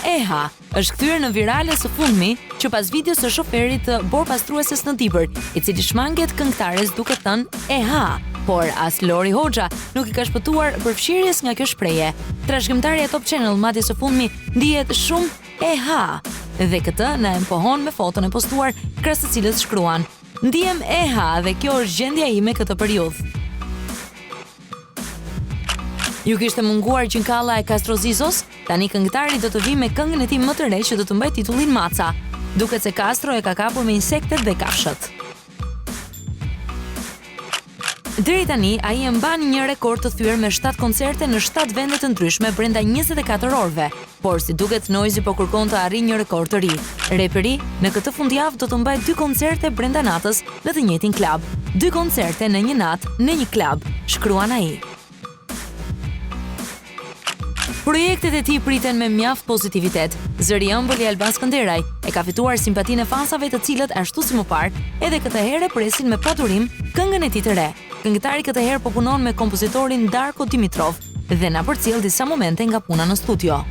Eha është kthyer në virale së fundmi që pas videos së shoferit të borëpastrueses në Dibër, i cili shmanget këngëtares duke thënë Eha, por as Lori Hoxha nuk i ka shpëtuar përfshirjes nga kjo shprehje. Trashëgimtarja e Top Channel madje së fundmi ndihet shumë Eha! Dhe këtë na e pohon me foton e postuar krah së cilës shkruan, Ndihem Eha dhe kjo është gjendja ime këtë periudhë. Ju kishte munguar gjinkalla e Kastro Zizos? Tani këngëtari do të vijë me këngën e tij më të re që do të mbajë titullin Maca. Duket se Kastro e ka kapur me insektet dhe kafshët. Deri tani, ai e mban një rekord të thyer me 7 koncerte në 7 vende të ndryshme brenda 24 orëve. Por si duket Noizy po kërkon të arrijë një rekord të ri. Reperi në këtë fundjavë do të mbajë dy koncerte brenda natës në të njëjtin klub. Dy koncerte në një natë në një klub, shkruan ai. Projektet e tij priten me mjaft pozitivitet. Zëri i ëmbël i Alban Skënderaj e ka fituar simpatinë e fansave të cilët ashtu si më parë, edhe këtë herë e presin me padurim këngën e tij të re. Këngëtari këtë herë po punon me kompozitorin Darko Dimitrov dhe na përcjell disa momente nga puna në studio.